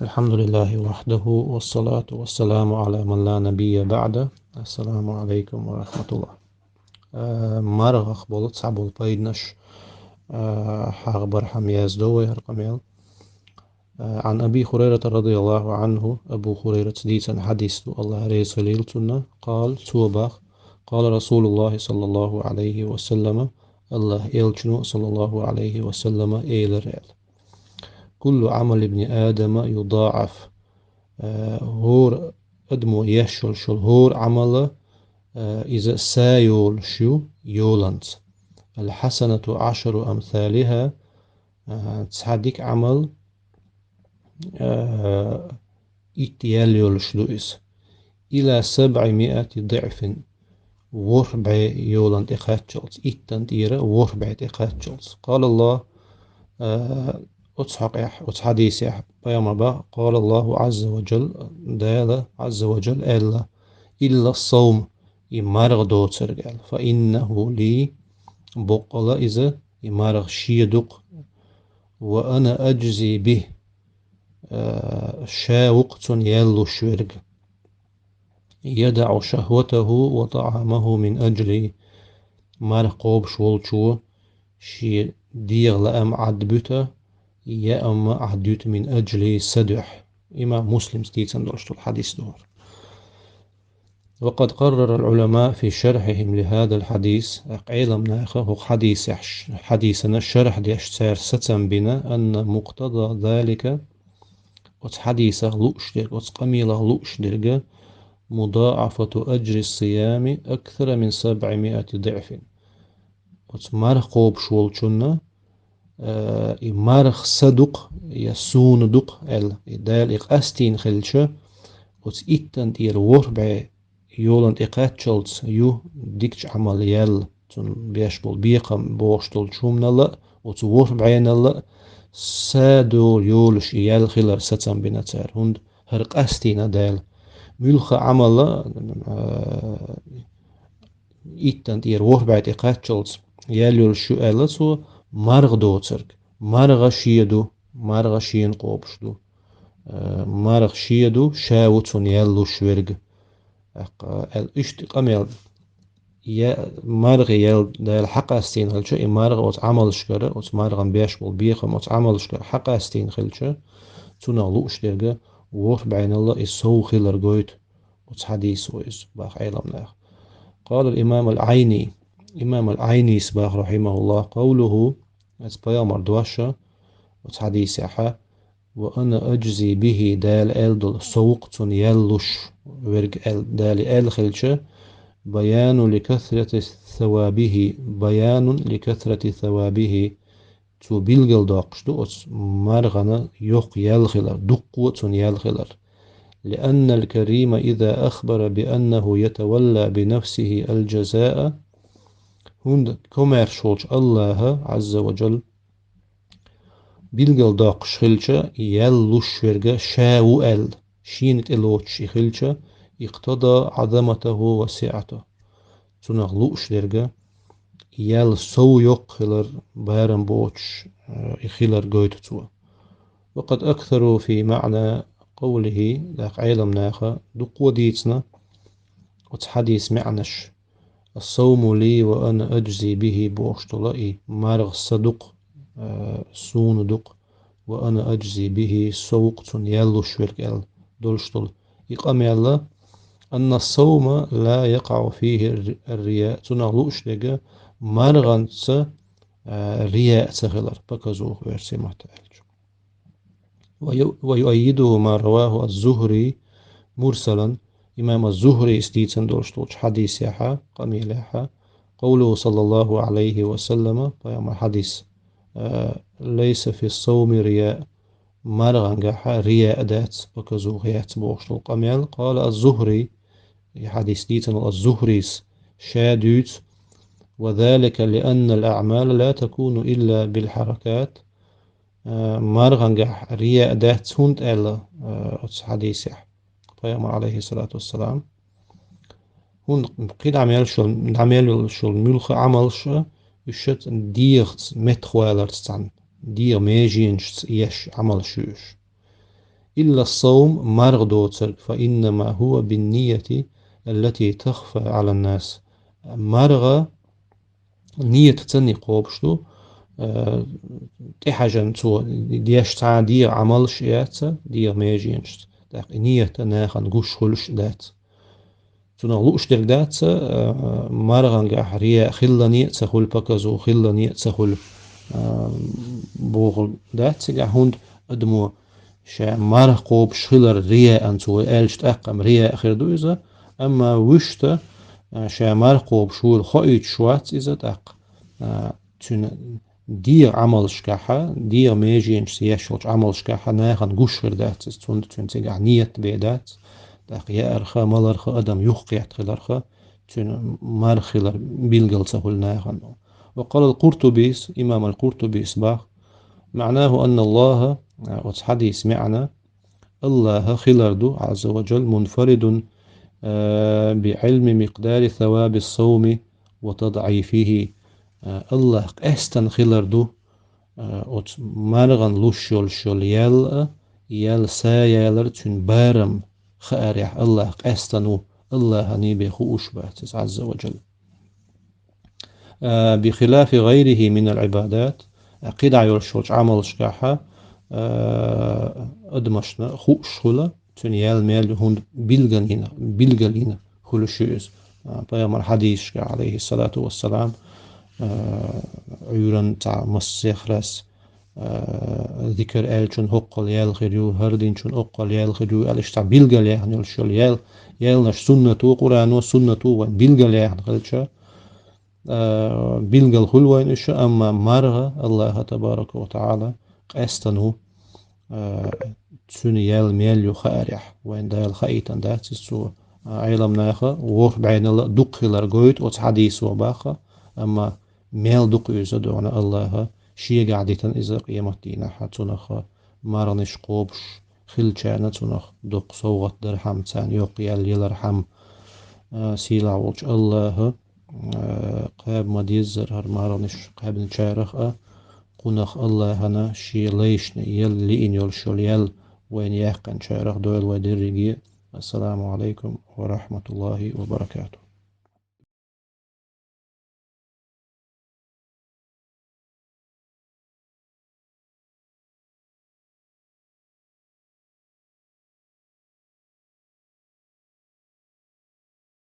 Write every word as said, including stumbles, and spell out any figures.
الحمد لله وحده والصلاة والسلام على من لا نبي بعده. السلام عليكم ورحمة الله. Э, маргӀах болу цхьаболу пайданаш, э, хьагӀ бархьама яздо вай хӀара къамел. Э, عن أبي هريرة رضي الله عنه, Абу Хурайраца дийцина хьадис ду, Аллах реза хуьлийла цунна, قال, цо бах, قال رسول الله صلى الله عليه وسلم, Аллах элчано, саллаллаху Ӏалайхи ва саллама, элира аьлла: كل عمل ابن آدم يضاعف. Э, хӀора адамо еш йолуш йолу хӀора Ӏамал, э, иза са йолуш ю йоланца. الحسنة عشر أمثالها, э, цхьа дика Ӏамал, э, итт ял йолуш ду иза. إلى سبعمائة ضعف. ВорхӀ бӀе йолана тӀе кхаччалц, иттан тӀера ворхӀ бӀе тӀе кхаччалц. قال الله, э, оцу хьокъехь, оцу хьадисехь пайхамар бах, قال الله عز وجل, Дала Ӏазза ва Джалла аьлла: إلا الصوم, и марха доцург аьлла, فإنه لي, боккъала иза, и марха шен ду-кх, وأنا أجزي به, э, ша ву-кх цунна ял луш верг. يدع شهوته وطعامه من أجلي. Марха кхобуш волчо шен дегӀан лаам Ӏадбуьту, яам Ӏадйуьту من أجلي, са дуьхьа. Имам Муслимс дийцина долуш долу хьадис ду хӀара. وقد قرر العلماء في شرحهم لهذا الحديث, Ӏеламнаха хӀокху хьадисехь, хьадисана шархь деш цара сацам бина, أن مقتضى ذلك, оцу хьадисах лууш дерг, оцу къамелах лууш дерг, مضاعفة أجر الصيام أكثر من سبعمائة ضعف. Оцу марха кхобуш волчунна, э, и марха са ду-кх я суна ду-кх аьлла, и Дала и къастийна хилча, оцу иттан тӀера ворхӀ бӀе йолана тӀе кхаччалц ю дикачу Ӏамал ял, цунна беш болу бекхам бохуш долчу хӀуманал а, оцу ворхӀ бӀенал а са ду йолуш и ял хилар сацам бина цара, хӀунда хӀара къастийна Дала. Муьлхха Ӏамал а, э, иттан тӀера ворхӀ бӀе тӀе кхаччалц ял йолуш ю аьлла цо, марха доцург. Марха шен ду, марха шена кхобуш ду. Э, марха шен ду, ша ву цунна ял луш верг. ТӀаккха аьлла, иштта къамел, я мархи ял Дала хьакъастийна хилча, и марха оцу Ӏамалшкара, оцу мархан беш болу бекхам оцу Ӏамалшкара хьакъастийна хилча, цунах лууш дерг ворхӀ бӀенал а и сов хилар гойту оцу хьадисо иза, бах Ӏеламнаха. قال الإمام العيني, имам ал-Ӏайнис бах, рахьимахуллах, قوله, оцу пайхамар дош оцу хьадисехь, وأنا أجزي به, Дала аьлла долу, со ву-кх цунна ял луш верг аьлла, Дала аьлла хилча, بيان لكثرة ثوابه, بيان لكثرة ثوابه, цо билгалдоккхуш ду оцу мархана йоккха ял хилар, дуккха а цунна ял хилар. لأن الكريم إذا أخبر بأنه يتولى بنفسه الجزاء, хӀунда комаьрша волчу Аллаха, Ӏазза ва Джалла, билгалдоккхуш хилча, ял луш верг ша ву аьлла, шена тӀе лоцуш и хилча, اقتضى عظمته وسعته. Цунах лууш дерг, ял сов йоккха хилар, барам боцуш, э, и хилар гойту цо. وقد أكثروا في معنى قوله, дакъа Ӏеламнаха дуккха а дийцина оцу хьадис маьӀнаш. الصوم لي وأنا أجزي به бохуш долу и марха са ду-кх, э, суна ду-кх, وأنا أجزي به, со ву-кх цунна ял луш верг аьлла долуш долу и къамел, أن الصوم لا يقع فيه الر-، الرياء, цунах лууш дерг марханца, э, рияъ ца хилар, показуха оьрсийн маттахь аьлча. ويؤ-، ويؤيده ما رواه الزهري مرسلا, имам аз-Зухрис дийцина долуш долчу хьадисехь, къамелехь, قوله صلى الله عليه وسلم, пайхамар хьадис, э, ليس في الصوم رياء, мархангахь рияъ дац, показуха яц бохуш долу къамел. قال الزهري, и хьадис дийцина волу аз-Зухрис ша дуьйцу, وذلك لأن الأعمال لا تكون إلا بالحركات, э, мархангахь рияъ дац хӀунда аьлла, э, оцу хьадисехь, пайхамар, алейхиссалату вассалам. ХӀунда кхин дӀа мел шул, дӀа мел йолуш йолу муьлхха Ӏамалш, уьш дегӀаца меттахваларца цхьаьна, дегӀан меженашца еш Ӏамалш ю уьш. إلا الصوم, марха доцург, فإنما هو بالنية التي تخفى على الناس. МаргӀа ниятаца кхобуш ду, э, тӀехьажа цо деш цхьа а дегӀан Ӏамалш яц, дегӀан меженашца. ТӀаккха и ният нахана гуш хуьлуш дац. Цунах лууш дерг дац, э, мархангахь рияъ хилла а ца хуьлу, показуха хилла а ца хуьлу, э, бохург дац цигахь, хӀунда адамо ша марха кхобуш хилар рияъ аьлча, вай аьлча тӀаккха-м рияъ хир ду иза, амма вуьшта, а, ша марха кхобуш волу хоуьйтуш вац иза тӀаккха. А, цуьнан дегӀан Ӏамалшкахьа, дегӀан меженашца еш йолчу Ӏамалшкахьа нахана гуш хир дац иза, цунна цуьнан цигахь ният бен дац, тӀаккха яарх а, маларх а адам юхакхетта хиларх а, цуьнан марха хилар билгал ца хуьлу нахана. وقال القرطبي, имам ал-Къуртубис боху: معناه أن الله, а, оцу хьадисан маьӀна, АллахӀ хилар ду, عز وجل, منفرد, а, بعلم مقدار ثواب الصوم وتضعيفه. А, АллахӀ къаьстина хилар ду, а, оцу мархана луш йолуш йолу ял а, ял са ялар а, цуьнан барам хаарехь АллахӀ къаьстина ву, АллахӀана бен хууш бац иза, عز وجل. А, بخلاف غيره من العبادات, а, кхидӀа йолуш йолчу Ӏамалшкахьа, а, адамашна хууш хуьлу, цуьнан ял мел ю, хӀунда билгалйина, билгалйина хуьлуш ю иза. А, пайхамар хьадисашкахь, عليه الصلاة والسلام, а, Ӏуьйранна цхьа массехь раз, а, зикр аьллачун хӀоккхул ял хир ю, хӀара динчун хӀоккхул ял хир ю аьлла, иштта цхьа билгал яьхна йолуш йолу ял, ялнаш суннат ву, Къуръано суннат ву, вайн билгал яьхна хилча, а, билгал хуьлу вайн уьш, амма марха АллахӀа, табарака ва таӀала, къаьстина ву, а, цуьнан ял мел ю хаарехь, вайн Дала хаийтина дац иза цо. А, Ӏеламнаха ворхӀ бӀенала дукха хилар гойту оцу хьадисо боху, амма мел дукха иза догӀна АллахӀа, шегахь дитина иза къематдийнахьа, цунах марханаш кхобуш хилчарна цунах доккха совгӀат дархьама, царна йоккха ял ялархьама, а, сийлахь волчу АллахӀа, а, кхаба ма-деззара хӀара марханаш кхаьбначарах а, кхунах АллахӀана шен лайшна ял лиъна йолуш йолу ял вайна яьккхинчарах дойла вай дерриге. Ассаламу Ӏалайкум ва рахьматуллахӀи ва баракатухӀ.